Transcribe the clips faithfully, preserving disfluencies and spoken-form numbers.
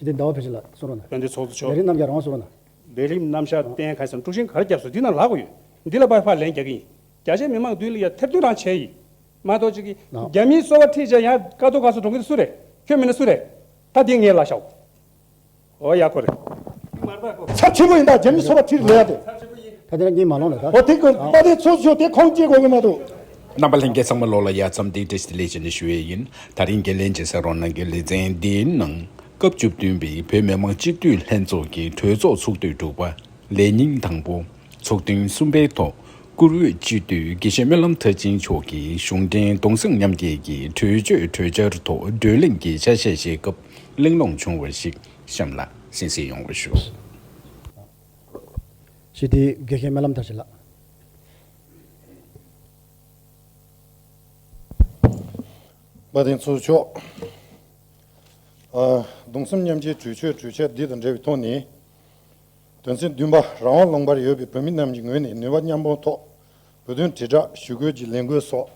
ཞི་བདེ་ཟླ་བ་བོད་ཆེ་ལགས་གསུང་རོགས་གནང་། དཔལ་ལྡན་ཚོགས་གཙོ་མཆོག་ལས་རིམ་རྣམ་གཞག་རང་གསུང་རོགས་གནང་། ལས་རིམ་རྣམ་གཞག་བསྟན་ག་ས་དཀྲུག་ཤིང་ག་རེ་བརྒྱབ་སོང་འདི་ན་ལབ་དགོས་ཡོད། འདི་ལ་པར་ཕར་ལན་རྒྱག་གི་ཡིན། བརྒྱ་ཆ་མི་མང་མདུན་ལ་ཡ་ཐེར་འདོན་རང་བྱས་ཡིན། མ་གཏོགས་ཅིག་གིས་ལགས། རྒྱ་མིའི་སོ་པ་ཁྲིད་བྱས་ཡང་ཀ་ཏོ་ག་སོ་འགྲོ་གི་འདི་སུ་རེད། ཁྱོད་མིན་ན་སུ་རེད། ད་འདི་ངས་ལ་ཤའོ། ཨོ་ཡ་ཁོ་རེད། ཚབས་ཆེན་པོ་ཡིན་ད་རྒྱ་མིའི་སོ་པ་ཁྲིད་ལས་ཡ་དེ། ད་དེ་ན་གཉིད་མ་ལོང་ལ་ད། ཨོ་དེ་ཀོ་པ་དེ་ཚོ་ཚོ་དེ་ཁོང་སྐྱེ་དགོས་གི་མ་གཏོགས། རྣམ་པ་ལྷན་རྒྱས་ཚང་མ་ལོག་ལ་ཡ་ཙམ་དེ་བཀྲ་ཤིས་བདེ་ལེགས་ཞེས་ནས་ཞུ་ཡས་ཡིན། ད་རིང་འགན་ལེན་བྱེད་ས་རོགས་གནང་གི་ལེ་ཚན་འདིའི་ནང་སྐབས་བཅུ་བདུན་པའི་བོད་མི་མང་སྤྱི་འཐུས་ལྷན་ཚོགས་ཀྱི་གྲོས་ཚོགས་ཚོགས་དུས་དྲུག་པ། ལས་ཉིན་དང་པོ། ཚོགས་ཐུན་གསུམ་པའི་ཐོག་བཀུར་འོས་སྤྱི་འཐུས་དགེ་བཤེས་སྨོན་ལམ་མཐར་ཕྱིན་མཆོག་གིས་གཞུང་འབྲེལ་གདུང་སེམས་མཉམ་སྐྱེད་ཀྱི་གྲོས་ཆོད་གྲོས་འཆར་ཐོག་བགྲོ་གླེང་གི་ཆ་ཤས་བཞེས་སྐབས་གླེང་སློང་བྱུང་བར་གཤམ་ལ་གསན་གཟིགས་ཡོང་བ་ཞུ། ཞི་བདེའི་དགེ་བཤེས་སྨོན་ལམ་མཐར་ཕྱིན་ལགས། དཔལ་ལྡན་ཚོགས་གཙོ་མཆོག་ཨ། གདུང་སེམས་མཉམ་སྐྱེའི་གྲོས་ཆོད་གྲོས་འཆར་འདི་དང་འབྲེལ་བའི་ཐོག་ནས། དོན་ཚན་བདུན་པ། རང་དབང་ལུང་པར་ཡོད་པའི་བོད་མི་རྣམས་ཀྱི་ངོས་ནས་ནུས་པ་མཉམ་སྤུངས་ཐོག་བོད་དོན་དྲིལ་བསྒྲགས་ཞུ་སྐུལ་གྱི་ལས་འགུལ་སོགས།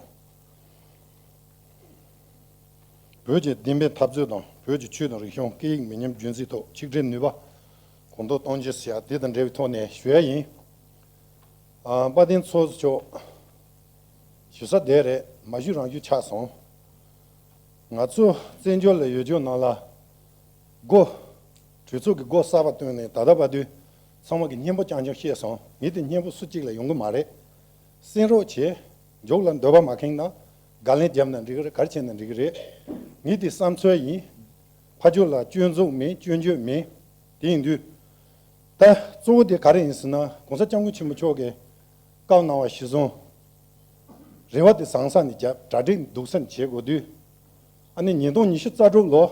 བོད་ཀྱི་བདེན་པའི་འཐབ་རྩོད་དང་བོད་ཀྱི་ཆོས་དང་རིག་གཞུང་སྐད་ཡིག་མི་ཉམས་རྒྱུན་འཛིན་ཐོག་ཆིག་སྒྲིལ་ནུས་པ་གོང་མཐོར་གཏོང་རྒྱུ་ཟེར་ཡ་འདི་དང་འབྲེལ་བའི་ཐོག་ནས་ཞུ་ཡ་ཡིན། ཨ། དཔལ་ལྡན་ཚོགས་གཙོ་མཆོག་ཞུ་ས་དེ་རེད། མ་ཞུས་རང་ཞུས་ཆགས་སོང་། ང་ཚོ་བཙན་བྱོལ་ལ་ཡོད་རྒྱུ་ནང་ལ་སྒོ། གྲོས་ཚོགས་ཀྱི་སྒོ་གསར་པ་བཏོན་ནས་ད་ལྟ་བར་དུ་ཚང་མ་གི་སྙན་པོ་རྐྱང་རྐྱང་བཤད་སོང་། ངས་དེ་སྙན་པོ་སུ་གཅིག་ལ་ཡོང་གི་མ་རེད། གསན་རོགས་བྱེད། མཇུག་ལ་འདོད་པ་མ་ཁེངས་ན་དགག་ལན་བརྒྱབ་ན་འགྲིག་གི་རེད། ག་རེ་བྱས་ན་འགྲིག་གི་རེད། ངས་དེ་བསམ་ཚུལ་ཡིན། ཕར་ཕྱོགས་ལ་སྐྱོན་འཛུགས་མེད། སྐྱོན་བརྗོད་མེད། དེ་ཡིན་དུས། ད་གཙོ་བོ་དེ་ག་རེ་ཡིན་ཟེར་ན་༸གོང་ས་༸སྐྱབས་མགོན་ཆེན་པོ་མཆོག་གིས་བཀའ་གནང་བ་གཞིར་བཟུང་། རེ་བ་དེ་བཟང་ས་ནས་བརྒྱབ། གྲ་སྒྲིག་སྡུག་ས་ནས་བྱེད་དགོས་དུས། ཨ་ནི་ཉིས་སྟོང་ཉི་ཤུ་རྩ་དྲུག་ལོ།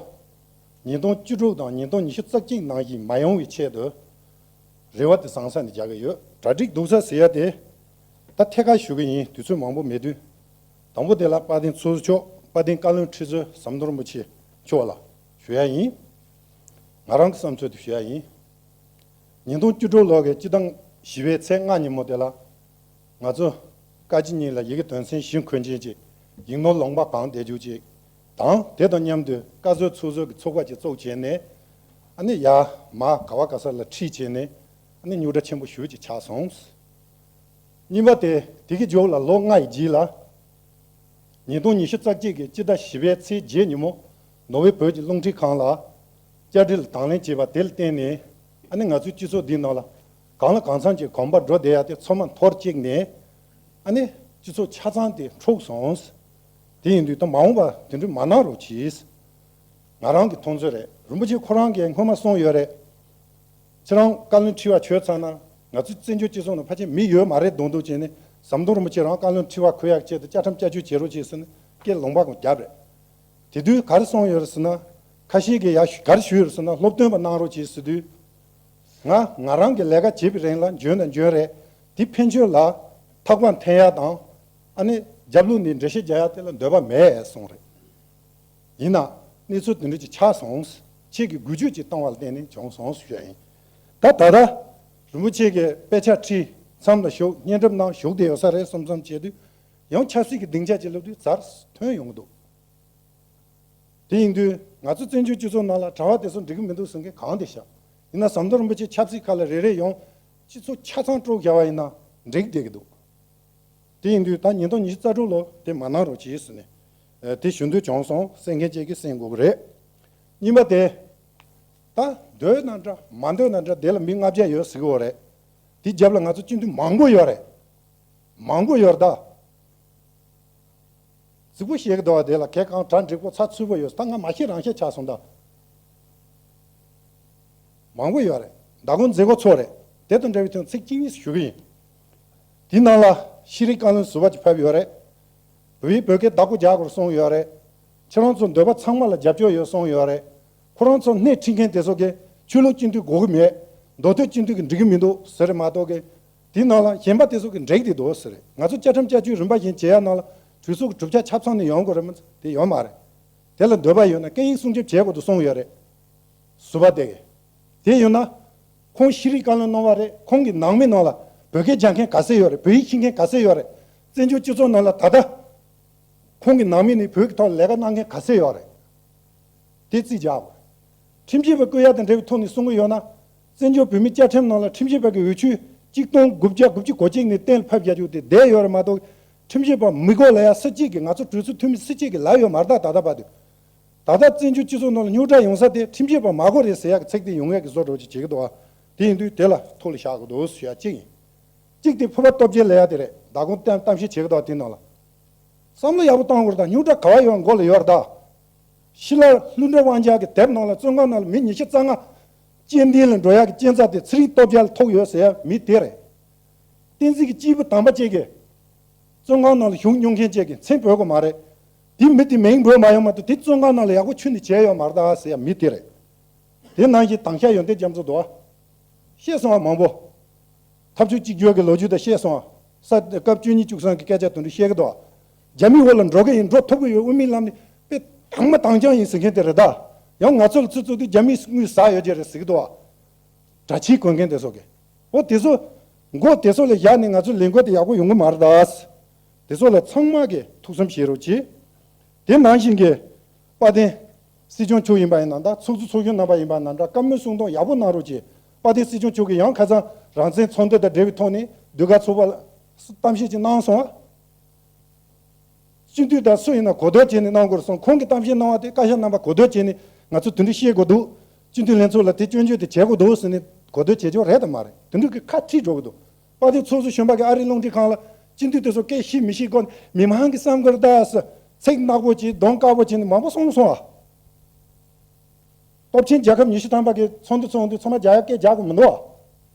ཉིས་སྟོང་བཅུ་དྲུག་དང་ཉིས་སྟོང་ཉི་ཤུ་རྩ་གཅིག་ནང་བཞིན་མ་ཡོང་བའི་ཆེད་དུ། རེ་བ་དེ་བཟང་ས་ནས་རྒྱག་གི་ཡོད། གྲ་སྒྲིག་སྡུག་ས་ཟེར་ཡ་དེ། ད་ཐད་ཀར་ཞུ་གི་ཡིན། དུས་ཚོད་མང་པོ་མེད་དུས། དང་པོ་དེ་ལ་དཔལ་ལྡན་ཚོགས་གཙོ་མཆོག་དཔལ་ལྡན་བཀའ་བློན་ཁྲི་ཟུར་ཟམ་གདོང་རིན་པོ་ཆེ་མཆོག་ལ་ཞུ་ཡ་ཡིན། ང་རང་གི་བསམ་ཚུལ་དེ་ཞུ་ཡ་ཡིན། ཉིས་སྟོང་བཅུ་དྲུག་ལོ་གི་སྤྱི་ཟླ་བཞི་པའི་ཚེས་ལྔ་ཉིན་མོ་དེ་ལ། ང་ཚོ་བཀའ་སྤྱི་གཉིས་ལ་ཡི་གེ་དོན་ཚན་བཞི་འཁོད་མཁན་ཅིག་ཡིག་ནོར་ལུང་པ་གང་བསྡད་རྒྱུ་ཅིག་དང་། དེ་དང་མཉམ་དུ་བཀའ་ཟུར་ཚོགས་ཟུར་གྱི་ཚོགས་པ་ཅིག་བཙུགས་བྱས་ནས། ཨ་ནི་ཡར་མར་ག་བ་ག་ས་ལ་ཁྲིད་བྱས་ནས། ཨ་ནི་རྙོག་དྲ་ཆེན་པོ་ཞེ་པོ་ཅིག་ཆགས་སོང་། གཉིས་པ་དེ། དེ་གི་མཇུག་ལ་ལོ་ལྔ་ཡི་རྗེས་ལ། ཉིས་སྟོང་ཉི་ཤུ་རྩ་གཅིག་གི་སྤྱི་ཟླ་བཞི་པའི་ཚེས་བརྒྱད་ཉིན་མོ། ནོར་ཝེ་བོད་ཀྱི་རླུང་འཕྲིན་ཁང་ལ་བཅར་འདྲི་ལ་དང་ལེན་བྱས་པ་དེ་ལ་བརྟེན་ནས། ཨ་ནི་ང་ཚོའི་སྤྱི་ཚོགས་འདིའི་ནང་ལ་གང་ལ་གང་འཚམ་གྱི་གོམ་པ་འགྲོ་བསྡད་ཡ་དེ་ཚང་མ་འཐོར་བཅུག་ནས། ཨ་ནི་སྤྱི་ཚོགས་ཆ་ཚང་དེ་འཁྲུགས་སོང་། དེ་ཡིན་དུས་ད་མ་འོངས་པ་དེ་འདྲ་མ་གནང་རོགས་གྱིས། ང་རང་གི་མཐོང་ཚོད་རེད། རིན་པོ་ཆེ་ཁོ་རང་གིས་སྔོན་མ་གསུངས་ཡོད་རེད། ཁྱེད་རང་བཀའ་བློན་ཁྲི་པ་བྱས་ཚར་ན། ང་ཚོའི་བཙན་བྱོལ་སྤྱི་ཚོགས་ནང་ཕལ་ཆེར་མི་ཡོད་མ་རེད་མདོག་མདོག་བྱས་ནས། ཟམ་གདོང་རིན་པོ་ཆེ་རང་བཀའ་བློན་ཁྲི་པ་འཁོད་ཡག་ཆེད་དུ་བཅའ་ཁྲིམས་བསྐྱར་བཅོས་བྱེད་རོགས་བྱེད་ཟེར་ནས་སྐད་ལུང་པ་གང་བརྒྱབ་རེད། དེ་དུས་ག་རེ་གསུངས་ཡོད་རེད་ཟེར་ན། ཁ་ཤས་ཀྱིས་ཡ་ག་རེ་ཞུས་ཡོད་རེད་ཟེར་ན། སློབ་སྟོན་པ་གནང་རོགས་བྱེད་ཟེར་དུས། ང་ང་རང་གི་ལས་ཀ་བྱེད་པའི་རིང་ལ་འཇོན་དང་འཇོན་རེད། དེ་ཕན་ཆོད་ལ་ཐག་པ་འཐེན་ཡག་དང་། ཨ་ནི་རྒྱབ་ལོགས་ནས་འགྲེལ་བཤད་རྒྱག་ཡག་དེ་ལ་འདོད་པ་མེད་གསུངས་རེད། ཡིན་ན། གནས་ཚུལ་དེ་འདྲ་ཅིག་ཆགས་སོང་། ཁྱེད་ཀྱིས་འགུལ་སྐྱོད་ཅིག་བཏང་བ་ལ་བརྟེན་ནས་བྱུང་སོང་ཞུ་ཡ་ཡིན། ད་ད་ལྟ་རིན་པོ་ཆེ་གིས་དཔེ་ཆ་ཁྲིད། མཚམས་ལ་བཞུགས། བརྙན་འཕྲིན་ནང་བཞུགས་བསྡད་ཡོད་ས་རེད། བསམ་བསམ་བྱས་དུས་ཡང་ཆབ་སྲིད་ཀྱི་སྡིངས་ཆ་ཅིག་སླེབས་དུས་ཚུར་ཐོན་ཡོང་གི་འདུག་དེ་ཡིན་དུས་ང་ཚོ་བཙན་བྱོལ་སྤྱི་ཚོགས་ནང་ལ་གྲྭ་པ་དེ་ཚོ་འགྲིག་གི་མི་འདུག་ཟེར་མཁན་གང་དེ་ཤག་ཡིན་ན་ཟམ་གདོང་རིན་པོ་ཆེ་ཆབ་སྲིད་ཁ་ལ་རེ་རེ་ཡོང་། སྤྱི་ཚོགས་ཆ་ཚང་དཀྲུགས་བཞག་པ་ཡིན་ན་འགྲིག་བསྡད་ཀྱི་འདུག་དེ་ཡིན་དུས་ད་ཉིས་སྟོང་ཉི་ཤུ་རྩ་དྲུག་ལོ་དེ་མ་གནང་རོགས་གྱིས་ཟེར་ནས། ཨ། དེ་ཞུ་འདོད་བྱུང་སོང་། གསན་མཁན་བཅས་ཀྱིས་གསན་དགོས་ཀྱི་རེད། གཉིས་པ་དེ། ད་འདོད་ན་འདྲ་མ་འདོད་ན་འདྲ་དེ་ལ་མི་ལྔ་བརྒྱ་ཡོད་ཟེར་གྱི་ཡོད་རེད། དེ་རྒྱབ་ལ་ང་ཚོ་སྤྱི་འཐུས་མང་པོ་ཡོད་རེད། མང་པོ་ཡོད་རེད་ད། རྫིག་པོ་བཤད་ཀྱི་འདུག་བ། དེ་ལ་གལ་གང་དྲ་འགྲིག་པོ་ཚགས་ཚུད་པོ་ཡོད། ད་ང་མ་ཤེས་རང་ཤེས་ཆགས་སོང་ད། མང་པོ་ཡོད་རེད། མདང་དགོང་མཛད་སྒོ་ཚོགས་རེད། དེ་དང་འབྲེལ་བའི་ཐོག་ཚིག་གཅིག་གཉིས་ཞུ་གི་ཡིན། དེའི་ནང་ལ་ཤེས་རིག་བཀའ་བློན་ཟུར་པ་ཅིག་ཕེབས་ཡོད་རེད། བོད་ཡིག་བོད་སྐད་བདག་པོ་རྒྱག་དགོས་གསུངས་ཡོད་རེད། ཁྱེད་རང་ཚོ་འདོད་པ་ཚང་མ་ལ་རྒྱབ་སྐྱོར་ཡོད་གསུངས་ཡོད་རེད། ཁོ་རང་ཚོ་སྣེ་ཁྲིད་མཁན་དེ་ཚོ་གིས་ཆོས་ལུགས་སྤྱི་འཐུས་དགོས་ཀྱི་མེད། མདོ་སྟོད་སྤྱི་འཐུས་ཀྱིས་འགྲིག་གི་མི་འདུག་ཟེར་རེད་མ་གཏོགས་ཀྱི། དེའི་ནང་ལ་གཞན་པ་དེ་ཚོ་གིས་འགྲིག་བསྡད་འདུག་ཟེར་རེད། ང་ཚོ་བཅའ་ཁྲིམས་བསྐྱར་བཅོས་རིམ་པ་བཞིན་བྱེད་ཡ་ནང་ལ་གྲོས་ཚོགས་ཀྱི་གྲུབ་ཆ་ཆ་ཚང་ནས་ཡོང་དགོས་རེད་མ་གཏོགས་དེ་ཡོད་མ་རེད། དེ་ལ་འདོད་པ་ཡོད་ན་སྐད་ཡིག་སྲུང་སྐྱོབ་བྱེད་དགོས་འདུག་གསུངས་ཡོད་རེད། ཟུར་པ་དེ་གིས། དེ་ཡོད་ན། ཁོང་ཤེས་རིག་བཀའ་བློན་གནང་བ་རེད། ཁོང་གི་ནང་མི་ནང་ལ་བོད་སྐད་སྦྱང་མཁན་ག་ཚད་ཡོད་རེད། བོད་ཡིག་ཤེས་མཁན་ག་ཚད་ཡོད་རེད། བཙན་བྱོལ་སྤྱི་ཚོགས་ནང་ལ་ད་ལྟ་ཁོང་གི་ནང་མི་ནས་བོད་ཀྱི་ཐོག་ལས་ཀ་གནང་མཁན་ག་ཚད་ཡོད་རེད། དེ་རྩིས་རྒྱག་དགོས། ཁྲིམས་ཞིབ་པ་བསྐོ་ཡ་དང་འབྲེལ་བའི་ཐོག་ནས་གསུང་གི་ཡོད་ན། བཙན་བྱོལ་བོད་མིའི་བཅའ་ཁྲིམས་ནང་ལ་ཁྲིམས་ཞིབ་པ་གི་འོས་ཆོས་གཅིག་སྟོང་དགུ་བརྒྱ་དགུ་བཅུ་གོ་གཅིག་ནས་གཏན་ལ་ཕབ་བཞག་རྒྱུ་དེ་བསྡད་ཡོད་རེད་མ་གཏོགས། ཁྲིམས་ཞིབ་པ་མི་དགོས་ལབ་ཡ་སུ་གཅིག་གིས། ང་ཚོ་གྲོས་ཚོགས་འཐུས་མི་སུ་གཅིག་གིས་ལབ་ཡོད་མ་རེད་ད། ད་ལྟ་བར་དུ། ད་ལྟ་བཙན་བྱོལ་སྤྱི་ཚོགས་ནང་ལ་རྙོག་དྲ་ཡོང་ས་དེ་ཁྲིམས་ཞིབ་པ་མ་དགོས་རེད་ཟེར་ཡག་གི་ཚིག་དེ་ཡོང་ཡག་གི་བཟོ་འདྲ་བོ་ཅིག་བྱེད་ཀྱི་འདུག་ཨ། དེ་ཡིན་དུས་དེ་ལ་ཐུགས་ལ་བཞག་དགོས་འདུག་ཞུ་ཡག་གཅིག་ཡིན། གཅིག་དེ་ཕུར་པ་སྟོབས་རྒྱལ་ལབ་ཡག་དེ་རེད། མདང་དགོང་གཏམ་གཏམ་བཤད་བྱེད་ཀྱི་འདུག་དེ་ནང་ལ། བསམ་བློ་ཡག་པོ་བཏང་དགོས་རེད་ད། རྙོག་དྲ་ག་བ་ཡོད་མགོ་ལ་ཡོད་རེད་ད། ཤི་ལ་ལྷུན་གྲུབ་དབང་རྒྱལ་གྱི་དེབ་ནང་ལ་བཙོན་ཁང་ནང་ལ་མི་ཉི་ཤུ་རྩ་ལྔ་སྐྱེ་ལྡན་ལ་འགྲོ་ཡག་གི་རྐྱེན་རྩ་དེ་ཚེ་རིང་སྟོབས་རྒྱལ་ལ་ཐུག་ཡོད་ཟེར་ཡག་མི་དེ་རེད། བསྟན་འཛིན་གྱི་སྐྱེས་བུ་དམ་པ་བཅས་ཀྱིས་བཙོན་ཁང་ནང་ལ་བཞུགས་མྱོང་མཁན་བཅས་ཀྱིས་མཚན་འབོད་དགོས་མ་རེད། དེ་མི་དེ་མིང་འབོད་མ་ཡོང་མ་གཏོགས་དེ་བཙོན་ཁང་ནང་ལ་ཡག་པོ་ཁྱོན་ནས་བྱས་ཡོད་མ་རེད་ད་ཟེར་ཡག་མི་དེ་རེད། དེ་ནང་བཞིན་དྭངས་ཤ་ཡོན་ཏན་རྒྱ་མཚོ་འདུག་ཨ། བཤད་སོང་བ་མང་པོ། འཐབ་ཕྱོགས་གཅིག་གྱུར་གྱི་ལོ་རྒྱུས་དང་བཤད་སོང་བ། ས་སྐབས་བཅུ་གཉིས་བཅུ་གསུམ་གྱི་སྐད་ཆ་དེ་འདྲ་བཤད་ཀྱི་འདུག་ཨ། རྒྱ་མིའི་འོག་ལ་འགྲོ་གི་ཡིན། འགྲོ་ཐུབ་ཀྱི་ཡོད། དབུ་མའི་ལམ་ནས་དཔེ་དྭངས་མ་དྭངས་ཆང་ཡིན་ཟེར་མཁན་དེ་རེད་ད། ཡང་ང་ཚོ་ལ་ཚུར་ཚུར་དུས་རྒྱ་མིས་དངུལ་ཟ་ཡོད་ཀྱི་རེད་ཟེར་གྱི་འདུག་ཨ། དྲ་ཕྱིའི་གོན་མཁན་དེ་ཚོ་གིས། འོ་དེ་ཚོ། མགོ་དེ་ཚོ་ལ་བཞག་ནས་ང་ཚོ་ལས་འགུལ་དེ་ཡག་པོ་ཡོང་གི་མ་རེད་ད། དེ་ཚོ་ལ་ཚང་མ་གིས་ཐུགས་བསམ་བཞེས་རོགས་གྱིས། དེ་ནང་བཞིན་གྱི་དཔལ་ལྡན་སྲིད་སྐྱོང་མཆོག་ཡིན་པ་ཡིན་ན་འདྲ། ཚོགས་གཙོ་ཚོགས་གཞོན་རྣམ་པ་ཡིན་པ་ན་འདྲ། བཀའ་མོལ་གསུང་སྟངས་ཡག་པོ་གནང་རོགས་གྱིས། དཔལ་ལྡན་སྲིད་སྐྱོང་མཆོག་གིས་ཡང་ཁ་སང་རང་བཙན་ཚོགས་འདུ་དང་འབྲེལ་བའི་ཐོག་ནས་ཟློས་གར་ཚོགས་པ་ལ་གཏམ་བཤད་ཅིག་གནང་སོང་བ། སྤྱི་འཐུས་དང་སུ་ཡིན་ན་གོ་བསྡུར་བྱས་ནས་གནང་དགོས་རེད་གསུངས། ཁོང་གིས་གཏམ་བཤད་གནང་བ་དེ་བཀའ་ཤག་རྣམ་པ་གོ་བསྡུར་བྱས་ནས་ང་ཚོ་དེ་འདྲ་བཤད་དགོས་འདུག་སྤྱི་འཐུས་ལྷན་ཚོགས་ལ་དེ་སྐྱོན་བརྗོད་དེ་བྱེད་དགོས་འདུག་ཟེར་ནས་གོ་བསྡུར་བྱེད་ཆོག་རེད་དམ་མ་རེད། དེ་འདྲ་གི་ཁ་ཁྲིད་འགྲོ་གི་འདུག་དཔལ་ལྡན་ཚོགས་གཙོ་གཞོན་པ་གིས་ཨ་རིའི་རླུང་འཕྲིན་ཁང་ལ་སྤྱི་འཐུས་དེ་ཚོ་སྐད་ཤེས་མི་ཤེས་སྐོར་ནས་མི་མང་གིས་བསམ་དགོས་རེད་ད་ཟེར། ཚིག་ནག་པོ་བྱས་གདོང་དཀར་པོ་བྱས་ནས་མང་པོ་གསུངས་སོང་ཨ། སྟོབས་ཆེན་རྒྱལ་ཁབ་ཉི་ཤུ་ཐམ་པ་གི་ཚོགས་འདུ་ཚོགས་དུས་ཚང་མ་རྒྱ་ཡག་སྐད་རྒྱག་དགོས་མི་འདུག་ཨ།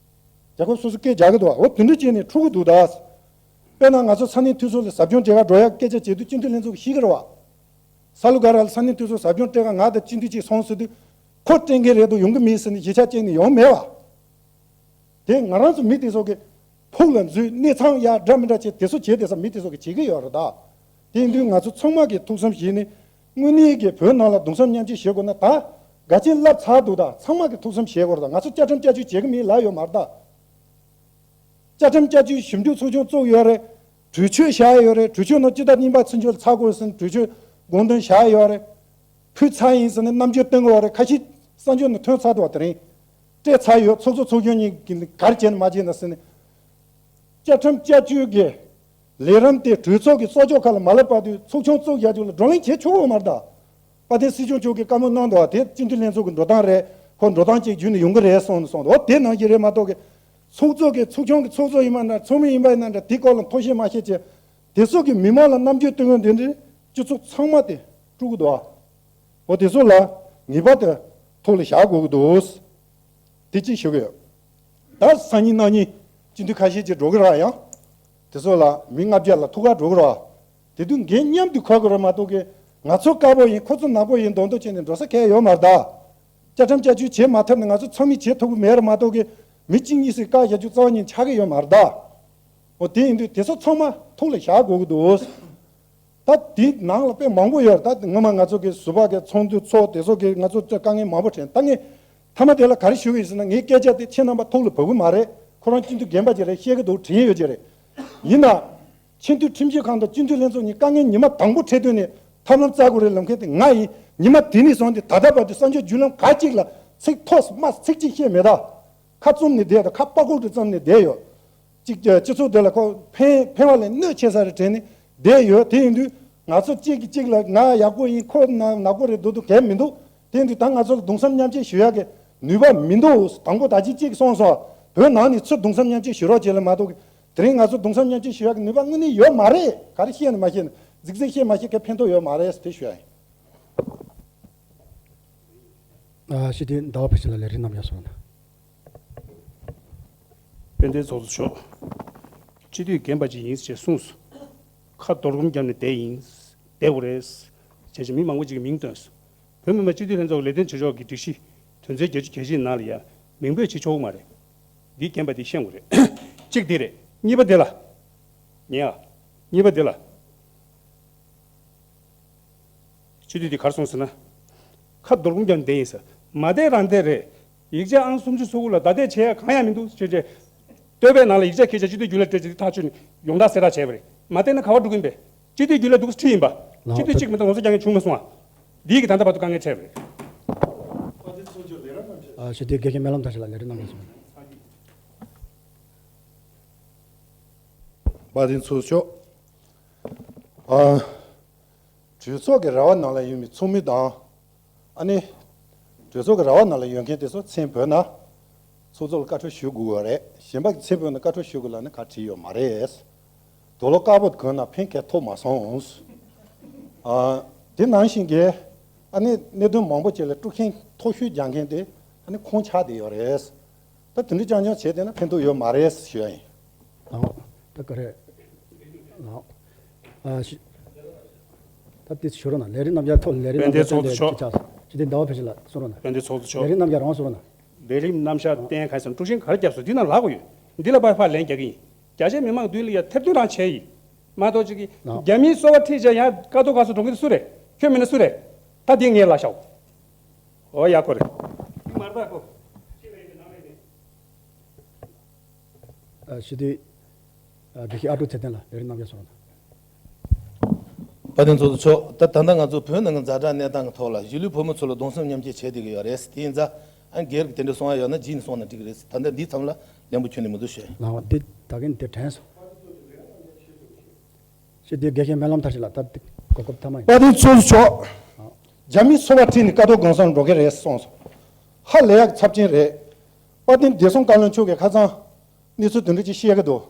རྒྱལ་ཁབ་སོ་སོ་སྐད་རྒྱག་གི་འདུག་ཨ། འོ་དེ་འདྲ་བྱས་ནས་འཁྲུག་གི་འདུག་ད། དཔེར་ན་ང་ཚོ་ས་གནས་འཐུས་ཚོགས་ལ་ཟབ་སྦྱོང་སྤྲད་ག་འགྲོ་ཡག་སྐད་ཆ་བྱེད་དུས་སྤྱི་འཐུས་ལྷན་ཚོགས་ཀྱིས་ཤེས་ཀྱི་རེད་བ། ས་ལུ་ག་ར་ལ་ས་གནས་འཐུས་ཚོགས་ཟབ་སྦྱོང་སྤྲད་ག་ང་དང་སྤྱི་འཐུས་གཅིག་སོང་ཟེར་དུས། ཁོ་སྤྲད་མཁན་རེད་འདུག་ཡོང་གི་མེད་ཟེར་ནས་གཞིས་ཆགས་བཅད་ནས་ཡོང་མེད་བ། དེ་ང་རང་ཚོ་མི་དེ་ཚོ་གི་ཕུགས་ལ་འཛུལ། གནས་ཚང་ཡག་འདྲ་མི་འདྲ་བྱས་དེ་ཚོ་བྱས་དེ་ས་མི་དེ་ཚོ་གི་བྱེད་ཀྱི་ཡོད་རེད་ད། དེ་ཡིན་དུས་ང་ཚོ་ཚང་མ་གིས་ཐུགས་བསམ་བཞེས་ནས། དངོས་གནས་ཀྱི་བོད་ནང་ལ་གདུང་སེམས་མཉམ་སྐྱེད་བྱེད་དགོས་ན་ད། འགལ་རྐྱེན་བསླབ་ཚར་འདུག་ད་ཚང་མ་གིས་ཐུགས་བསམ་བཞེས་དགོས་རེད་ད། ང་ཚོ་བཅའ་ཁྲིམས་བསྐྱར་བཅོས་བྱེད་ཀྱི་མིན་ལབ་ཡོད་མ་རེད་ད། བཅའ་ཁྲིམས་བསྐྱར་བཅོས་ཞིབ་འཇུག་ཚོགས་ཆུང་བཙུགས་ཡོད་རེད། གྲོས་ཆོད་བཞག་ཡོད་རེད། གྲོས་ཆོད་ནང་སྤྱི་ཟླ་གཉིས་པ་ཚུན་ཆད་ལ་ཚར་དགོས་ཟེར་ནས་གྲོས་ཆོད་དགོངས་དོན་བཞག་ཡོད་རེད། ཕུལ་ཚར་ཡིན་ཟེར་ནས་རྣམ་འགྱུར་སྟོན་གྱི་ཡོད་རེད། ཁ་ཤས་གསར་འགྱུར་ནང་ཐོན་ཚར་འདུག་བ། དེ་རིང་སྤྲད་ཚར་ཡོད། ཚོགས་གཙོ་ཚོགས་གཞོན་གཉིས་ཀྱིས་ག་རེ་བྱས་ནས་མ་བྱས་ན་ཟེར་ནས། བཅའ་ཁྲིམས་བསྐྱར་བཅོས་ཀྱི་ལས་རིམ་དེ་གྲོས་ཚོགས་ཀྱི་གཙོ་སྐྱོང་ཁག་ལ་མ་སླེབས་བར་དུ་ཚོགས་ཆུང་བཙུགས་བཞག་རྒྱུ་ལ་བགྲོ་གླེང་བྱེད་ཆོག་གི་མ་རེད་ད། དཔལ་ལྡན་སྲིད་སྐྱོང་མཆོག་གིས་བཀའ་མོལ་གནང་འདུག་བ། དེ་སྤྱི་འཐུས་ལྷན་ཚོགས་ཀྱི་འགྲོ་སྟངས་རེད། ཁོ་འགྲོ་སྟངས་གཅིག་བརྒྱུད་ནས་ཡོང་གི་རེད་གསུངས་ནས་སོང་འདུག་བ། དེ་ནང་བཞིན་རེད་མ་གཏོགས་གི། ཚོགས་གཙོ་གིས་ཚོགས་ཆུང་གི་ཚོགས་གཙོ་ཡིན་པ་འདྲ། ཚོགས་མི་ཡིན་པ་ཡིན་ན་འདྲ། དེའི་སྐོར་ལ་མཐོང་ཤེས་མ་ཤེས་བྱས། དེ་ཚོ་གིས་མི་མང་ལ་རྣམ་འགྱུར་སྟོན་གྱི་འདི་འདྲའི་སྤྱི་ཚོགས་ཚང་མ་དེ་དཀྲུག་གི་འདུག་བ། འོ་དེ་ཚོ་ལ་ངེས་པར་དུ་ཐུགས་ལ་བཞག་དགོས་ཀྱི་འདུག་དེ་གཅིག་ཞུ་གི་ཡོད། ད་སང་ཉིན་གནངས་ཉིན་སྤྱི་འཐུས་ཁ་ཤས་ཅིག་འགྲོ་གི་རེད་ཡང་། དེ་ཚོ་ལ་མི་ལྔ་བརྒྱ་ལ་ཐུག་ག་འགྲོ་གི་རེད། དེ་དུས་འགན་མཉམ་དུ་འཁུར་དགོས་རེད་མ་གཏོགས་གི། ང་ཚོ་དཀར་པོ་ཡིན། ཁོ་ཚོ་ནག་པོ་ཡིན། མདོག་མདོག་བྱས་ནས་འགྲོ་ས་གང་ཡང་ཡོད་མ་རེད་ད། བཅའ་ཁྲིམས་བསྐྱར་བཅོས་བྱེད་མ་ཐུབ་ན་ང་ཚོ་ཚང་མས་བྱེད་ཐུབ་ཀྱི་མེད་རེད་མ་གཏོགས་གི། མི་གཅིག་གཉིས་སུས་བཀག་བཞག་རྒྱུ་རྩ་བ་ཉིད་ཆགས་ཀྱི་ཡོད་མ་རེད་ད། འོ་དེ་ཡིན་དུས་དེ་ཚོ་ཚང་མ་ཐུགས་ལ་བཞག་དགོས་ཀྱི་འདུག་ད་དེའི་ནང་ལ་དཔེ་མང་པོ་ཡོད་རེད། ད་སྔོན་མ་ང་ཚོ་གི་ཟུར་པ་གི་ཚོགས་འདུ་ཚོགས། དེ་ཚོ་གི་ང་ཚོ་དཀའ་ངལ་མང་པོ་འཕྲད། ད་ངས་མཐའ་མ་དེ་ལ་ག་རེ་ཞུ་གི་ཡིན་ཟེར་ན། ངའི་སྐད་ཆ་དེ་ཁྱེད་རྣམ་པ་ཐུགས་ལ་བབས་ཀྱི་མ་རེད། ཁོ་རང་སྤྱི་འཐུས་རྒན་པ་ཅིག་རེད། ཤེས་ཀྱི་འདུག་དྲན་ཡོད་ཀྱི་རེད། ཡིན་ན། ཆེས་མཐོའི་ཁྲིམས་ཞིབ་ཁང་དང་སྤྱི་འཐུས་ལྷན་ཚོགས་གཉིས་དཀའ་ངལ་ཉི་མ་དང་པོ་འཕྲད་དུས་ནས་ཐབས་ལམ་བཙལ་དགོས་རེད་ལབ་མཁན་དེ་ང་ཡིན། ཉི་མ་དེ་ནས་བཟུང་སྟེ་ད་ལྟ་བར་དུ་གསར་འགྱུར་བརྒྱུད་ལམ་ག་ཅིག་ལ་ཚིག་ཐོགས་མ་ཚིག་གཅིག་བཤད་མེད་ད། ཁ་བཙུམ་ནས་བསྡད་དང་། ཁ་པགས་ཀོག་ཏུ་བཙུམ་ནས་བསྡད་ཡོད། གཅིག་སྤྱི་ཚོགས་དེ་ལ་ཁོ་ཕན་ཕན་པ་ལས་གནོད་ཆེ་ས་རེད་དྲན་ནས་བསྡད་ཡོད། དེ་ཡིན་དུས་ང་ཚོ་གཅིག་གིས་གཅིག་ལ་ང་ཡག་པོ་ཡིན། ཁོ་ན་ནག་པོ་རེད། འདུག་འདུག་གལ་མི་འདུག་དེ་ཡིན་དུས་ད་ང་ཚོ་ལ་གདུང་སེམས་མཉམ་སྐྱེད་ཞུ་ཡག་གི་ནུས་པ་མི་འདུག་དང་པོ་ད་ཅི་གཅིག་གསུངས་སོང་། བོད་ནང་ནས་ཚུར་གདུང་སེམས་མཉམ་སྐྱེད་ཞུ་རོགས་བྱེད་ལ་མ་གཏོགས་གི། དེ་རིང་ང་ཚོ་གདུང་སེམས་མཉམ་སྐྱེད་ཞུ་ཡག་གི་ནུས་པ་དངོས་གནས་ཡོད་མ་རེད། ག་རེ་བཤད་ན་མ་བཤད་ན། རྫིག་རྫིག་བཤད་མ་བཤད་གི་ཕན་ཐོགས་ཡོད་མ་རེད་ཟེར་དེ་ཞུ་ཡ་ཡིན། ཨ། སྤྱི་འཐུས་ཟླ་བ་བྷེ་ཚེ་ལགས་ལས་རིམ་གནང་ཡག་སོང་ན། དཔལ་ལྡན་ཚོགས་གཙོ་མཆོག་སྤྱི་འཐུས་རྒན་པ་ཅིག་ཡིན་ཞེས་གསུངས་སོང་། ཁ་རྡོར་སྒོམ་བརྒྱབ་ནས་བསྡད་ཡིན། བསྡད་དགོས་རེད། བྱས་ཙང་མི་མང་པོ་ཅིག་གིས་མིང་བཏོན་སོང་། བོད་མི་མང་སྤྱི་འཐུས་ལྷན་ཚོགས་ལས་དོན་བྱེད་ཕྱོགས་ཀྱི་སྒྲིག་གཞི་དོན་ཚན་བརྒྱད་ཅུ་གྱ་བཞི་ནང་ལ་ཡང་མིང་འབོད་བྱེད་ཆོག་གི་མ་རེད། འདི་རྒན་པ་འདིས་ཤེས་དགོས་རེད། གཅིག་འདི་རེད། གཉིས་པ་འདི་ལ། ཉན་ཨ། གཉིས་པ་འདི་ལ། སྤྱི་འཐུས་འདིས་ག་རེ་གསུངས་ཟེར་ན། ཁ་རྡོར་སྒོམ་བརྒྱབ་ནས་བསྡད་ཡིན་ཟེར། མ་བསྡད་རང་བསྡད་རེད། ཡིག་ཆ་ཨང་སུམ་ཅུ་སོ་དགུ་ལ་བརྡ་སྤྲོད་བྱེད་ཡ་གང་ཡང་མི་འདུག་ཅེས་བྱས། བསྟོད་པའི་ནང་ལ་ཡིག་ཆ་ཁྱེར་བྱས་སྤྱི་འཐུས་རྒྱུན་ལས་སྤྲད་བྱས་ཐག་ཆོད་ནས་ཡོངས་བསྒྲགས་གསལ་བསྒྲགས་བྱས་པ་རེད། མ་བསྡད་ན་ག་པར་འགྲོ་གི་ཡིན་པས། སྤྱི་འཐུས་རྒྱུན་ལས་འདུག་སེ་ཁྲིད་ཡིན་པ། ལགས། སྤྱི་འཐུས་གཅིག་མ་གཏོགས་ངོ་ཚ་རྒྱག་མཁན་བྱུང་མ་སོང་ཨ། འདིའི་གི་ད་ལྟ་བར་དུ་དཀའ་ངལ་འཕྲད་པ་རེད། ཨ། ཞུ་དེ་དགེ་རྒན་སྨོན་ལམ་བཀྲ་ཤིས་ལགས་ལས་རིམ་གནང་ག་སོང་། དཔལ་ལྡན་ཚོགས་གཙོ་མཆོག་ཨ། གྲོས་ཚོགས་ཀྱི་ར་བ་ནང་ལ་ཡོད་པའི་ཚོགས་མི་དང་། ཨ་ནི། གྲོས་ཚོགས་ཀྱི་ར་བ་ནང་ལ་ཡོད་མཁན་དེ་ཚོ་མཚན་བོས་ན། ཚོགས་གཙོ་ལ་བཀའ་འཁྲོལ་ཞུ་དགོས་པ་རེད། གཞན་པ་གི་མཚན་བོས་ན་བཀའ་འཁྲོལ་ཞུ་དགོས་ལབ་ནས་ག་བྲིས་ཡོད་མ་རེད། དུག་ལོག་དཀར་པོ་གོན་ན་ཕན་ག་ཐོགས་མ་སོང་། ཨ། དེ་ནང་བཞིན་གྱི། ཨ་ནི་གནད་དོན་མང་པོ་ཅིག་ལ་དཀྲུག་ཤིང་མཐོ་ཤོས་རྒྱག་མཁན་དེ་ཨ་ནི་ཁོང་ཆགས་བསྡད་ཡོད་རེད། ད་དེ་འདྲ་རྐྱང་རྐྱང་བྱས་བསྡད་ན་ཕན་ཐོགས་ཡོད་མ་རེད་ཞུ་ཡ་ཡིན། ལགས། ད་ག་རེ། ལགས། ཨ། ཞི། ད་དེ་ཞུ་རོགས་གནང་། ལས་རིམ་རྣམ་གཞག་ཐོག་ལས་རིམ་དཔལ་ལྡན་རྣམ་གཞག་ཚོགས་གཙོ་མཆོག་ཅི་ཆགས་སོང་། ཞི་བདེ་ཟླ་བ་བྷེ་ཤི་ལགས་གསུང་རོགས་གནང་། དཔལ་ལྡན་ཚོགས་གཙོ་མཆོག་ལས་རིམ་རྣམ་གཞག་རང་གསུང་རོགས་གནང་། ལས་རིམ་རྣམ་གཞག་བསྟན་ག་ཚོད་དཀྲུག་ཤིང་ག་རེ་བརྒྱབ་སོང་། འདི་ན་ལྷག་གི་ཡོད། འདི་ལ་ཕར་ཕར་ལན་རྒྱག་གི་ཡིན། རྒྱ་ཆེ་མི་མང་མདུན་ལ་ཡ་ཐེར་འདོན་རང་བྱས་ཡིན། མ་གཏོགས་ཅིག་གིས་ལགས། རྒྱ་མིའི་སོ་པ་ཁྲིད་བྱས་ཡང་ཀ་ཏོ་ག་སོ་འགྲོ་གི་འདུག་སུ་རེད། ཁྱོད་མིན་ན་སུ་རེད། ད་འདི་ངས་ལ་ཤའོ། འོ་ཡ་ཁོ་རེད། འདི་མར་པ་ཁོ། ཨ། ཞི་བདེ། ཨ། དགེ་བཤེས་ཨ་ཀྲུག་ཚེ་བརྟན་ལགས་ལས་རིམ་རྣམ་གཞག་གསུང་རོགས་གནང་། དཔལ་ལྡན་ཚོགས་གཙོ་མཆོག་ད་ད་ལྟ་ང་ཚོ་བོད་ནང་གི་ཛ་དྲག་གནས་སྟངས་ཀྱི་ཐོག་ལ་གཞིས་ལུས་བོད་མི་ཚོ་ལ་གདུང་སེམས་མཉམ་སྐྱེད་བྱས་བསྡད་ཀྱི་ཡོད་རེད། དེ་ཡིན་ཙང་ཨ། སྒེར་གྱི་དེ་འདྲ་གསུང་ཡ་ཡོད་ན་རྗེས་ནས་གསུངས་ན་འགྲིག་གི་རེད། ད་ལྟ་འདིའི་མཚམས་ལ་ལན་པོ་ཁྱོན་ནས་མི་འདུག་ཞུ། ལགས། དེ་ད་གིན་དེ་དྲན་སོང་། ཞི་བདེ་དགེ་བཤེས་སྨོན་ལམ་བཀྲ་ཤིས་ལགས། ད་དེ་གོ་སྐབས་མཐའ་མ་ཡིན། དཔལ་ལྡན་ཚོགས་གཙོ་མཆོག་རྒྱ་མིའི་སོ་པ་ཁྲིད་ནས་ཀ་ཏོ་གོང་ས་འགྲོ་གི་རེད་གསུངས་སོང་། ཧ་ལས་ཡག་གི་ཚབས་ཆེན་རེད། དཔལ་ལྡན་བདེ་སྲུང་བཀའ་བློན་མཆོག་གིས་ཁ་སང་གནས་ཚུལ་དེ་འདྲ་ཅིག་བཤད་ཀྱི་འདུག་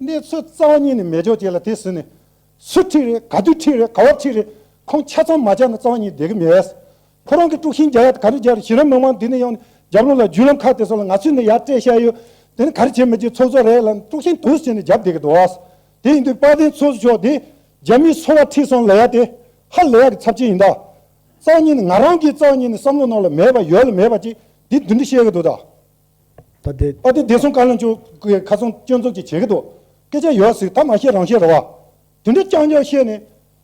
གནས་ཚུལ་རྩ་བ་ཉིད་ནས་མེད་ཕྱོགས་ཅིག་ལ་དེ་ཟིན་ནས། སུ་ཁྲིད་རེད། ག་དུས་ཁྲིད་རེད། ག་བ་ཁྲིད་རེད། ཁོང་ཆ་ཚང་མ་ཆགས་ན་རྩ་བ་ཉིད་བསྡད་ཀྱི་མེད། ཁོ་རང་གི་དཀྲུག་ཤིང་རྒྱག་ཡ་ག་རེ་རྒྱག་རེད། གཞི་རིམ་མི་མང་འདི་ནས་ཡོང་ནས་རྒྱབ་ལོགས་ལ་བརྒྱུད་ལམ་ཁག་དེ་ཚོ་ལ་ང་ཚོས་ནས་ཡར་སྤྲད་བཞག་ཡོད། དེ་ནི་ག་རེ་བྱེད་མི་བྱེད་ཚོགས་གཙོ་རེད་ལ་དཀྲུག་ཤིང་དུ་བྱས་ནས་རྒྱབ་བསྡད་ཀྱི་འདུག་བ། དེ་ཡིན་དུས་དཔལ་ལྡན་ཚོགས་གཙོ་མཆོག་དེ་རྒྱ་མིའི་སོ་པ་ཁྲིད་སོང་ལབ་ཡ་དེ་ཧ་ལས་ཡ་གི་ཚབས་ཆེན་ཡིན་ད། རྩ་བ་ཉིད་ནས་ང་རང་གི་རྩ་བ་ཉིད་ནས་བསམ་བློ་ནང་ལ་མེད་པ་ཡོད་ལ་མེད་པ་ཅིག་འདི་འདི་འདྲ་བཤད་ཀྱི་འདུག་ད། ད་དེ། ཨ། དེ་བདེ་སྲུང་བཀའ་བློན་མཆོག་གིས་ཁ་སང་སྐྱོན་འཛུགས་ཅིག་བྱེད་ཀྱི་འདུག་སྐད་ཆ་ཡོད་ཟེར། ད་མ་བཤད་རང་བཤད་རེད་བ། དེ་འདྲ་རྐྱང་རྐྱང་བཤད་ནས།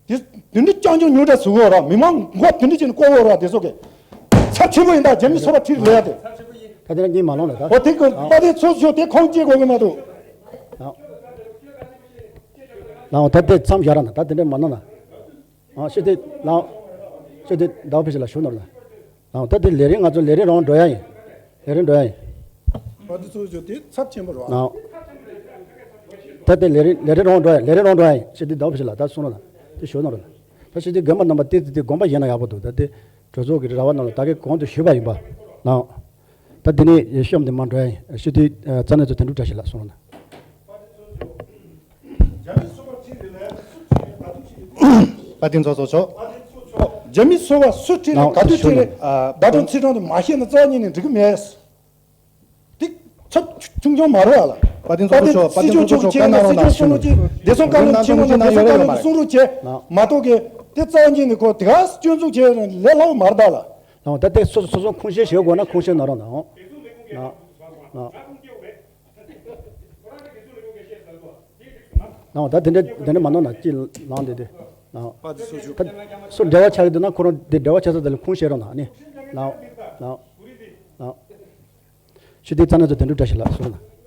དེ་དེ་འདྲ་རྐྱང་རྐྱང་ཉོ་འདྲ་ཟུག་གོ་ར། མི་མང་མགོ་དེ་འདྲ་བྱས་ནས་བཀོག་གོ་ར། དེ་ཚོ་གི་ཚབས་ཆེན་པོ་ཡིན་ད། རྒྱ་མི་སོ་པ་ཁྲིད་ལས་ཡ་དེ། ད་དེ་འདྲ་གཉིད་མ་ལོག་ལ་ད། འོ་དེ་གི་ཨ། དཔལ་ལྡན་ཚོགས་གཙོ་དེ་ཁོང་སྐྱེ་དགོས་གི་མ་འདུག་ཨ། ལའོ་ད་དེ་མཚམས་བཞག་ར་ན་ད་དེ་འདྲ་མ་གནང་ན། ཨ། ཞི་བདེ་ལགས། ཞི་བདེ་ཟླ་བ་བྷེ་ཤི་ལགས་ཞུ་ནོར་ལ། ལགས། ད་དེ་ལས་རིམ་ང་ཚོ་ལས་རིམ་རང་འགྲོ་ཡ་ཡིན། ལས་རིམ་འགྲོ་ཡ་ཡིན། ང་ཚོ་ཚོགས་གཙོ་དེ་ཚབས་ཆེན་པོ་རེད་བ། ལགས། ད་དེ་ལས་རིམ་ལས་རིམ་རང་འགྲོ་ཡ། ལས་རིམ་རང་འགྲོ་ཡ་ཡིན། ཞི་བདེ་ཟླ་བ་བྷེ་ཤི་ལགས་ད་གསུང་རོགས་གནང་། དེ་ཞུ་ནོར་ལ། ད་ཞི་བདེ་རྒན་པ་རྣམ་པ་དེ་དེ་དེ་དགོངས་པ་བཞེས་ན་ཡག་པོ་འདུག་ད་དེ་གྲོས་ཚོགས་ཀྱི་ར་བ་ནང་ལ་ད་གིན་གོང་དུ་ཞུས་པ་ཡིན་པ། ལགས། ད་དེ་ནས་གཤམ་དུ་མར་འགྲོ་ཡ་ཡིན། ཞི་བདེ་རྩ་གནད་གཙོ་དོན་གྲུབ་བཀྲ་ཤིས་ལགས་གསུང་རོགས་གནང་། དཔལ་ལྡན་ཚོགས་གཙོ་མཆོག་རྒྱ་མི་སོ་པ་སུ་ཁྲིད་ནས་ག་དུས་ཁྲིད་ནས་ལགས། ད་དུང་ཚིག་གྲངས་དེ་མ་བཤད་ན་རྩ་བ་ཉིད་ནས་འགྲིག་གི་མེད། དེ་ཚབས་ཆུང་ཆུང་མ་རེད་ཨ་ལ། དཔལ་ལྡན་ཚོགས་གཙོ་མཆོག་དཔལ་ལྡན་ཚོགས་གཙོ་མཆོག་བཀའ་གནང་རོགས་གནང་ཞུ། སྲིད་སྐྱོང་གསུང་རོགས་བྱེད། བདེ་སྲུང་བཀའ་བློན་ཆེན་མོ་དང་བདེ་སྲུང་བཀའ་བློན་གསུང་རོགས་བྱེད། མ་གཏོགས་གི་དེ་རྩ་བ་ཉིད་ནས་ཁོ་དེ་ག་སྐྱོན་འཛུགས་བྱས་ལས་སླ་བོ་མ་རེད་ད་ལ། ལགས། ད་དེ་སོ་སོ་སོ་ཁུངས་སྐྱེལ་བྱེད་དགོས་ན་ཁུངས་སྐྱེལ་གནང་རོགས་གནང་། ལགས། ལགས། ལགས། ད་དེ་འདྲ་དེ་འདྲ་མ་གནང་ན་ཅི་ལངས་དེ་དེ། ལགས། ད་སུ་འབྲེལ་བ་ཆགས་ཀྱི་འདུག་ན་ཁོ་རང་དེ་འབྲེལ་བ་ཆགས་ས་དེ་ལ་ཁུངས་སྐྱེལ་རོགས་གནང་ཨ་ནི། ལགས། ལགས། ལགས། ཞི་བདེ་རྩ་གནད་གཙོ་དོན་གྲུབ་བཀྲ་ཤིས་ལགས་གསུང་རོགས་གནང་། ལགས།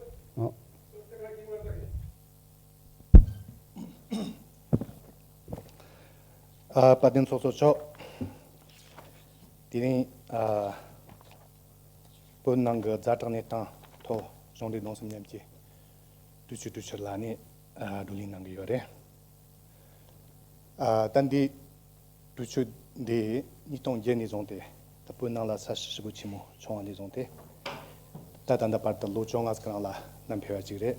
ཨ། དཔལ་ལྡན་ཚོགས་གཙོ་མཆོག་དེ་རིང་ཨ། བོད་ནང་གི་ཛ་དྲག་གནས་སྟངས་ཐོག་གཞུང་འབྲེལ་གདུང་སེམས་མཉམ་སྐྱེད་གྲོས་ཆོད་གྲོས་ཆོད་ལ་ནི་ཨ། བགྲོ་གླེང་གནང་གི་ཡོད་རེད། ཨ། ད་འདི་གྲོས་ཆོད་འདི་ཉིས་སྟོང་བརྒྱད་ནས་བཟུང་སྟེ་ད་བོད་ནང་ལ་ས་བྱི་ཞེ་པོ་ཆེན་མོ་བྱུང་བ་ནས་བཟུང་སྟེ་ད་ད་ལྟ་བར་དུ་ལོ་བཅོ་ལྔ་ཙམ་རིང་ལ་བསྣམས་ཕེབས་པ་ཅིག་རེད།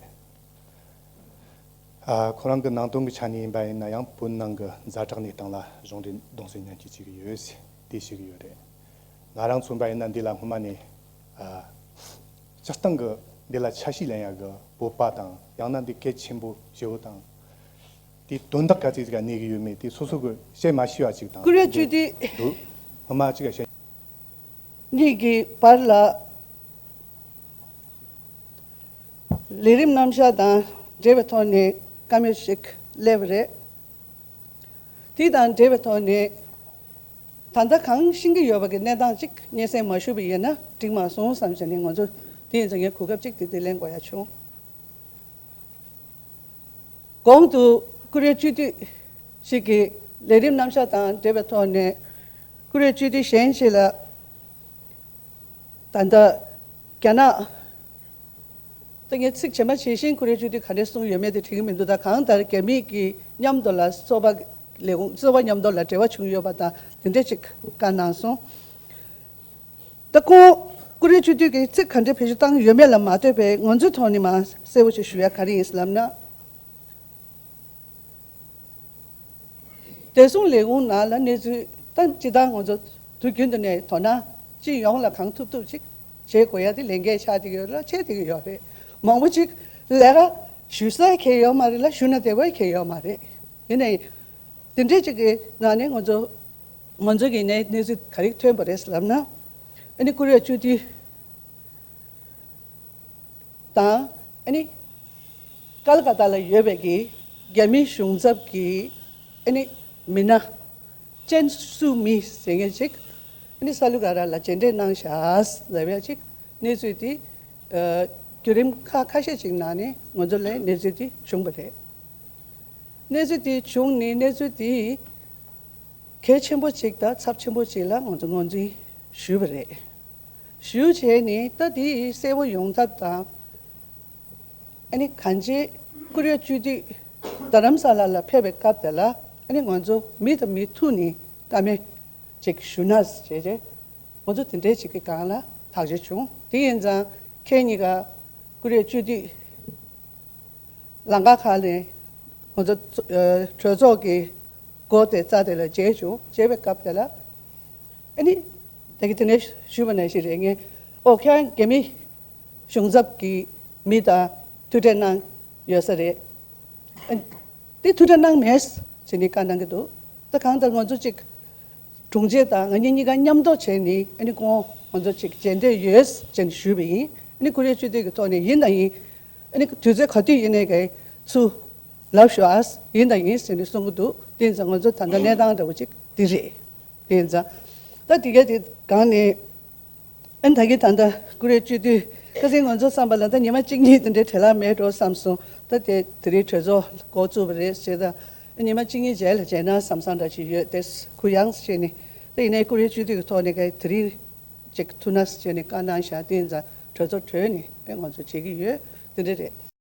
ཨ། ཁོ་རང་གི་ནང་དོན་གྱི་ཆ་ནས་ཡིན་པ་ཡིན་ན་ཡང་བོད་ནང་གི་ཛ་དྲག་གནས་སྟངས་ལ་གཞུང་འབྲེལ་གདུང་སེམས་མཉམ་སྐྱེད་བྱེད་ཀྱི་ཡོད་ཟེར་དེ་ཞུ་གི་ཡོད་རེད། ང་རང་མཚོན་པ་ཡིན་ན་འདི་ལ་སྔོན་མ་ནས་ཨ། སྤྱིར་བཏང་གི་འདི་ལ་ཆ་ཤས་ལེན་ཡག་གི་བོད་པ་དང་ཡང་ན་འདི་གལ་ཆེན་པོ་ཞེ་པོ་དང་། དེའི་དོན་དག་ག་ཚོད་ཅིག་ག་གནས་ཀྱི་ཡོད་མེད་དེ་སོ་སོ་གི་བཤད་མ་ཤེས་པ་ཅིག་དང་། ཀུ་རེ་སྤྱི་འཐུས་འདུག་སྔོན་མ་ཅིག་ག་བཤད། གཉིས་ཀྱི་བར་ལ་ལས་རིམ་རྣམ་གཞག་དང་འབྲེལ་བའི་ཐོག་ནས་བཀའ་མོལ་ཞིག་སླེབས་པ་རེད། དེ་དང་འབྲེལ་བའི་ཐོག་ནས་ད་ལྟ་གང་ཤེས་ཀྱི་ཡོད་པ་གི་གནས་སྟངས་ཅིག་སྙན་སེང་མ་ཞུས་པ་ཡིན་ན་འགྲིག་མ་སོང་བསམ་བྱས་ནས་ང་ཚོ་དེ་ཡིན་ཙང་ངས་གོ་སྐབས་ཅིག་དེ་དེ་ལེན་དགོས་ཡ་བྱུང་། གོང་དུ་ཀུ་རེ་སྤྱི་འཐུས་ཤིག་གིས་ལས་རིམ་རྣམ་གཞག་དང་འབྲེལ་བའི་ཐོག་ནས་ཀུ་རེ་སྤྱི་འཐུས་གཞན་ཞིག་ལ་ ད་ལྟ་རྒྱ་ནག་ད་ངས་ཚིག་ཇི་མ་ཇི་བཞིན་ཀུ་རེ་བཅུ་དུས་ག་འདྲས་གསུངས་ཡོད་མེད་དེ་དྲན་གྱི་མི་འདུག་ད་གང་ལྟར་རྒྱ་མི་གི་མཉམ་དུ་ལ་གསོ་བ་ལས་ཁུངས་གསོ་བ་མཉམ་དུ་ལ་འབྲེལ་བ་བྱུང་ཡོད་པ་དང་དེ་འདྲས་ཅིག་བཀའ་གནང་སོང་། ད་ཁོང་ཀུ་རེ་བཅུ་དུས་ཀྱི་ཚིག་ག་འདྲས་བེད་སྤྱོད་བཏང་ཡོད་མེད་ལ་མ་ལྟོས་པའི་ང་ཚོའི་ཐོག་ནས་མ་གསལ་བོ་ཞིག་ཞུ་ཡ་ག་རེ་ཡིན་ལབ་ན། བདེ་སྲུང་ལས་ཁུངས་ནང་ལ་གནས་ཚུལ་ད་སྤྱི་བཏང་ང་ཚོ་དུས་རྒྱུན་དུ་ནས་དོ་སྣང་སྤྱི་ཡོངས་ལ་གང་ཐུབ་ཐུབ་ཅིག་བྱེད་དགོས་ཡ་དེ་ལས་འགན་ཆགས་བསྡད་ཀྱི་ཡོད་ལ་བྱེད་བསྡད་ཀྱི་ཡོད་རེད། མང་པོ་ཅིག་ལས་ཀ་ཞུ་ས་གང་ཡོད་མ་རེད་ལ་ཞུ་ན་བདེ་བ་གང་ཡོད་མ་རེད། ཡིན་ནའི་དེ་འདྲས་ཅིག་གི་ནང་ནས་ང་ཚོ་ང་ཚོ་གི་ནས་གནས་ཚུལ་ག་རེ་ཐོན་པ་རེད་ལབ་ན། ཨ་ནི་ཀུ་རེ་བཅུ་དུས་དང་ཨ་ནི་ཀལ་ཀ་ཏ་ལ་ཡོད་པའི་གི་རྒྱ་མི་གཞུང་ཚབ་ཀྱི་ཨ་ནི་མི་སྣ་ཅན་སུ་མི་ཟེར་མཁན་ཅིག་ཨ་ནི་ས་ལུ་ག་ར་ལ་མཇལ་འཕྲད་གནང་བཞག་ཟེར་བ་ཅིག་གནས་ཚུལ་དེ་ཨ་བརྒྱུད་རིམ་ཁག་ཁ་ཤས་ཅིག་ནང་ནས་ང་ཚོ་ལ་གནས་ཚུལ་དེ་བྱུང་བ་རེད། གནས་ཚུལ་དེ་བྱུང་ནས་གནས་ཚུལ་དེ་གལ་ཆེན་པོ་ཅིག་དང་ཚབས་ཆེན་པོ་ཅིག་ལ་ང་ཚོ་ངོས་འཛིན་ཞུས་པ་རེད། ཞུ་བྱས་ནས་ད་དེ་གསལ་པོ་ཡོང་ཐབས་དང་། ཨ་ནི་གང་ཅི་ཀུ་རེ་བཅུ་དུས་རྡ་རམ་ས་ལ་ལ་ཕེབས་པའི་སྐབས་དེ་ལ་ཨ་ནི་ང་ཚོ་མི་དང་མི་ཐུག་ནས་བཀའ་མོལ་ཅིག་ཞུ་ན་བྱས་རྗེས་ང་ཚོ་དེ་འདྲའི་ཅིག་གི་སྒང་ལ་ཐག་གཅོད་བྱུང་། དེ་ཡིན་ཙང་ཁྱེད་གཉིས་ཀ་ཀུ་རེ་བཅུ་དུས་ལམ་ཁ་ཁག་ནས་ང་ཚོ་ཨ་གྲོས་ཚོགས་ཀྱི་སྒོ་དེ་རྩ་དེ་ལ་མཇལ་བྱུང་། མཇལ་བའི་སྐབས་དེ་ལ་ཨ་ནི་ད་གི་དེ་ནས་ཞུས་པ་ནང་བཞིན་རེད། ངས་ཨོ་ཁྱེད་རང་རྒྱ་མི་གཞུང་ཚབ་ཀྱི་མི་དང་ཐུག་འཕྲད་གནང་ཡོད་ས་རེད། ཨ་དེ་ཐུག་འཕྲད་གནང་མེད་ཟེར་ནས་བཀའ་གནང་གི་འདུག་ད་གང་ལྟར་ང་ཚོ་གཅིག་དྲུང་ཆེ་དང་ང་གཉིས་གཉིས་ཀ་མཉམ་དུ་བྱས་ནས་ཨ་ནི་ཁོང་ང་ཚོ་གཅིག་མཇལ་འདོད་ཡོད་ཟེར་ནས་ཞུས་པ་ཡིན། ཨ་ནི་ཀུ་རེ་བཅུ་དུས་ཀྱི་ཐོག་ནས་ཡིན་དང་ཡིན། ཨ་ནི་དུས་ཚོད་ག་དུས་ཡིན་ནའི་གའི་ཚུར་ལབ་ཤོག་ཨ། ཡིན་དང་ཡིན་ཟེར་ནས་གསུང་གི་འདུག་དེ་ཡིན་ཙང་ང་ཚོ་ད་ལྟ་གནས་སྟངས་འདྲ་བོ་ཅིག་དེ་རེད། དེ་ཡིན་ཙང་ད་དེ་ག་དེ་སྒང་ནས། ཨ་ནི་ད་གིན་ད་ལྟ་ཀུ་རེ་བཅུ་དུས་ཁ་སང་ང་ཚོ་བསམ་པ་ལ་ད་ཉི་མ་གཅིག་གཉིས་དེ་འདྲའི་བྲེལ་བ་མེད་འགྲོ་བསམ་སོང་། ད་དེ་དེ་རིང་གྲོས་ཚོགས་འགོ་བཙུགས་པ་རེད་ཟེར། ད་ཉི་མ་གཅིག་གཉིས་རྗེས་ལ་མཇལ་ན་བསམ་བསམ་འདྲ་ཅིག་ཡོད་དེ། གུ་ཡངས་བྱས་ནས་ད་ཡིན་ནའི་ཀུ་རེ་བཅུ་དུས་ཀྱི་ཐོག་ནས་ག་དེ་རིང་ཅིག་ཐུག་ན་བྱས་ནས་བཀའ་གནང་བཞག་དེ་ཡིན་ཙང་གྲོས་ཚོགས་གྲོལ་ནས་ཨེ་ང་ཚོ་བྱེད་ཀྱི་ཡོད། དེ་འདྲ་རེད།